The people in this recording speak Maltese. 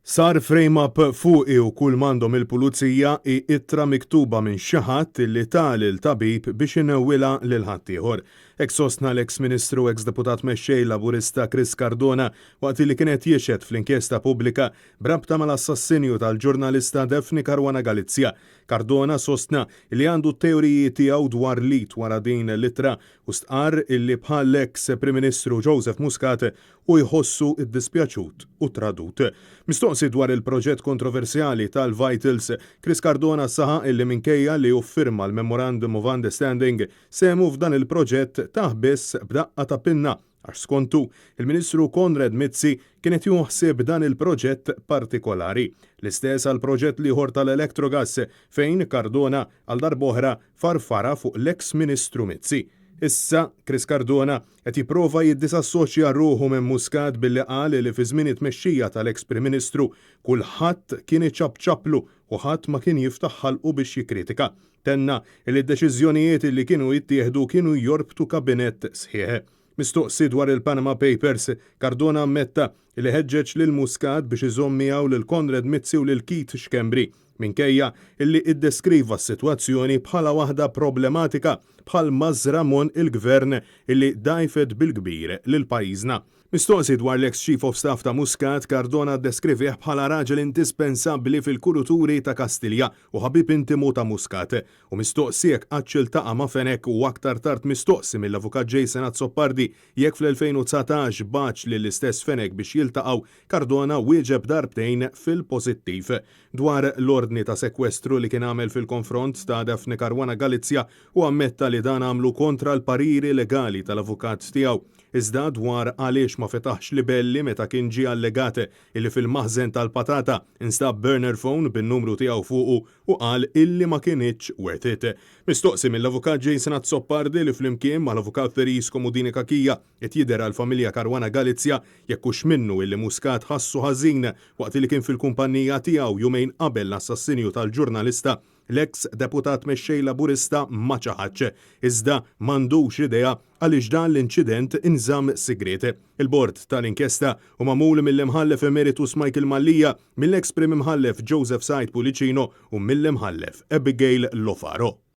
Sar frame-up fuqi u kull m'għandhom il-pulizija hi ittra miktuba minn xi ħadd illi ta lil tabib biex inewwilha lil ħaddieħor. Hekk sostna l-eks Ministru u eks Deputat Mexxej Laburista Chris Cardona waqt illi kien qed jixhed fl-inkjesta pubblika b'rabta mal-assassinju tal-ġurnalista Daphne Caruana Galizia. Cardona sostna illi għandu t-teoriji tiegħu dwar l-id wara din l-ittra u stqarr illi bħall-eks Prim Ministru Joseph Muscat u jħossu ddispjaċut u tradut. Mistoqsi dwar il-proġett kontroversjali tal-Vitals, Chris Cardona saħaq illi minkejja li hu ffirma l-Memorandum of Understanding, sehmu f'dan il-proġett tah biss b'daqqa ta' pinna għax skontu, il-Ministru Konrad Mizzi kien qed jieħu ħsieb dan il-proġett partikolari. L-istess għall-proġett l-ieħor tal-Electrogas fejn Cardona għal darb'oħra farfarha fuq l-eks Ministru Mizzi. Issa, Chris Cardona qed jipprova jiddisassoċja ruħu minn Muscat billi qal li fi żmien it-tmexxija tal-eks Prim Ministru kulħadd kien iċapċaplu u ħadd ma kien jiftaħ ħalqu biex jikkritika. Tenna li d-deċiżjonijiet li kienu jittieħdu kienu jorbtu kabinett sħiħ. Mistoqsi dwar il-Panama Papers, Cardona ammetta li ħeġġeġ lil Muscat biex iżomm miegħu lil Konrad Mizzi u lil Keith Schembri, minkejja li iddeskriva s-sitwazzjoni bħala waħda problematika bħal mażra m'għonq il-Gvern li dgħajfet bil-kbir lil pajjiżna. Mistoqsi dwar l-eks Chief of Staff ta' Muscat, Cardona ddeskrivih bħala raġel indispensabbli fil-kuruturi ta' Kastilja u ħabib intimu ta' Muscat. U mistoqsi jekk qattx iltaqa' ma' Fenech u aktar tard mistoqsi mill-Avukat Jason Azzopardi jekk fl-2019 bagħatx lill-istess Fenech biex jiltaqgħu, Cardona wieġeb darbtejn fil-pożittiv. Dwar l-ordni ta' sekwestru li kien għamel fil-konfront ta' Daphne Caruana Galizia hu ammetta li dan għamlu kontra l-pariri legali tal-avukat tiegħu. Iżda dwar għaliex ma fetaħx libelli meta kien ġie allegat illi fil-maħżen tal-patata nstab burner phone bin-numru tiegħu fuqu u qal illi ma kinitx worth it. Mistoqsi mill-Avukat Jason Azzopardi li flimkien mal-Avukat Therese Comodini Cachia qed jidher għall-familja Caruana Galizia jekk hux minnu illi Muscat ħassu ħażin waqt illi kien fil-kumpannija tiegħu jumejn qabel l-assassinju tal-ġurnalista, l-eks Deputat Mexxej Laburista ma ċaħadx, iżda m'għandux idea għaliex dan l-inċident inżamm sigriet. Il-bord tal-inkjesta hu magħmul mill-Imħallef Emeritus Michael Mallia, mill-eks Prim Imħallef Joseph Said Pullicino u mill-Imħallef Abigail Lofaro.